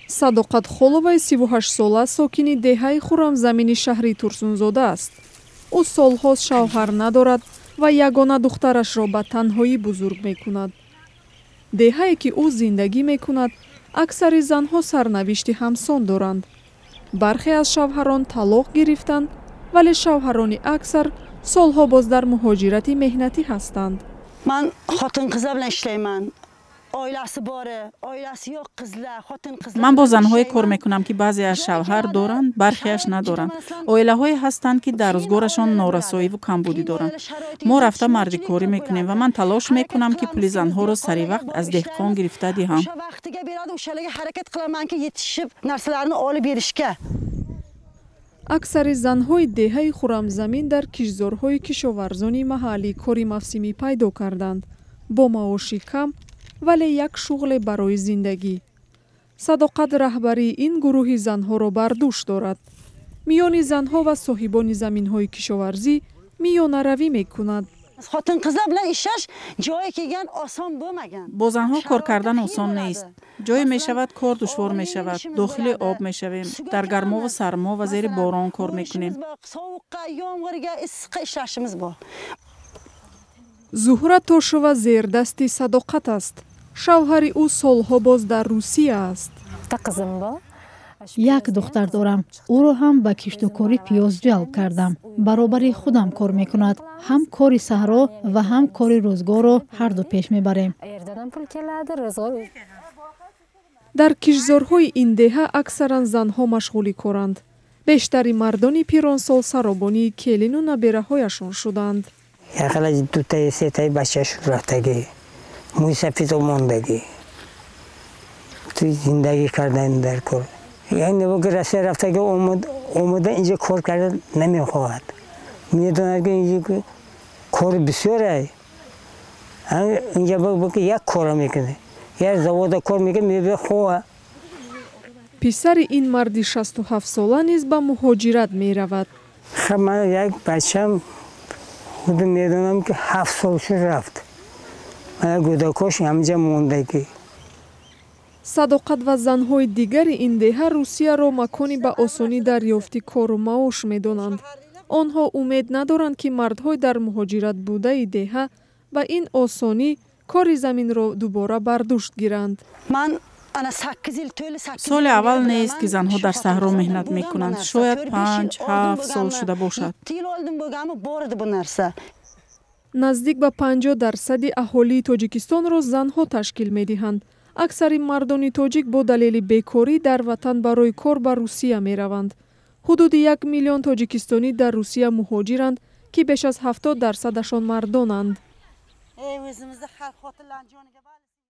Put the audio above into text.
Садоқат Холоваи 38-сола сокини деҳаи Хуррамзамини шаҳри Турсунзода аст. Ӯ солҳост шавҳар надорад ва ягона духтарашро ба танҳоӣ бузург мекунад. Деҳае, ки ӯ зиндагӣ мекунад, аксари занҳо сарнавишти ҳамсон доранд. Бархе аз шавҳарон талоқ гирифтанд, вале шавҳарони аксар солҳо боз дар муҳоҷирати меҳнатӣ ҳастанд. Ман xotin-qizlar bilan ishlayman. Oilasi bori, oilasi yo'q qizlar, xotin-qizlar. Ман бо занҳое кор мекунам, ки баъзеаш шавҳар доранд, бархеаш надоранд. Оилаҳое ҳастанд, ки дар рӯзгорашон норасоиву камбудӣ доранд. Мо рафта мардикорӣ мекунем ва ман талош мекунам, ки пули занҳоро сари вақт аз деҳқон гирифта диҳам. O'sha vaqtiga beradi, o'shalarga harakat qilamanki, yetishib narsalarni olib berishga. Аксари занҳои деҳаи Хуррамзамин дар киштзорҳои кишоварзони маҳаллӣ кори мавсимӣ пайдо карданд, бо маоши кам, вале як шуғле барои зиндагӣ. Садоқат раҳбарии ин гурӯҳи занҳоро бар дӯш дорад. Миёни занҳо ва соҳибони заминҳои кишоварзӣ миёнаравӣ мекунад. Xotin-qizlar bilan ishlash joyi kelgan oson bo'lmagan. Бо занҳо кор кардан осон нест. Ҷое мешавад, кор душвор мешавад, дохили об мешавем, дар гармову сармо ва зери борон кор мекунем. Sovuqqa, yomg'irga, issiqqa ishlashimiz bor. Зуҳра Тошова зердасти Садоқат аст. Шавҳари ӯ солҳо боз дар Русия аст. Як духтар дорам, ӯро ҳам ба киштукори пиёз ҷалб кардам. Баробари худам кор мекунад. Ҳам кори саҳро ва ҳам кори рӯзгорро ҳарду пеш мебарем. Дар киштзорҳои ин деҳа аксаран занҳо машғули коранд. Бештари мардони пиронсол саробонии келину набераҳояшон шуданд. Яқала дутаи, сетаи бачааш рафтагӣ, мӯи сафедо мондагӣ, ту зиндагӣ кардан дар кор. Яъне ки Россия рафтагӣ, омада инҷа кор карда намехоҳад. Медонад, ки инҷа кори бисёре. Инҷа як кора мекунад, як завода кор мекунад, мебия хоҳа. Писари ин марди 67-сола низ ба муҳоҷират меравад. Хаб, ман як бачам худам медонам, ки 7 сол шуд рафт. Мана гӯдакош ҳамҷа мондагӣ. Садоқат ва занҳои дигари ин деҳа Русияро макони ба осонӣ дарёфти кору маош медонанд. Онҳо умед надоранд, ки мардҳои дар муҳоҷират будаи деҳа ба ин осонӣ кори заминро дубора бар дӯш гиранд. Ман ана 8 yil to'la, 8. Соли аввал нест, ки занҳо дар саҳро меҳнат мекунанд. Шояд 5-7 сол шуда бошад. 7 yil oldin bo'lganmi, bor edi bu narsa. Наздик ба 50 дарсади аҳолии Тоҷикистонро занҳо ташкил медиҳанд. Аксари мардони тоҷик бо далели бекорӣ дар ватан барои кор ба Русия мераванд. Ҳудуди 1 миллион тоҷикистонӣ дар Русия муҳоҷиранд, ки беш аз 70 дарсадашон мардонанд. Ey, o'zimizni xalq xotinlarni joniga.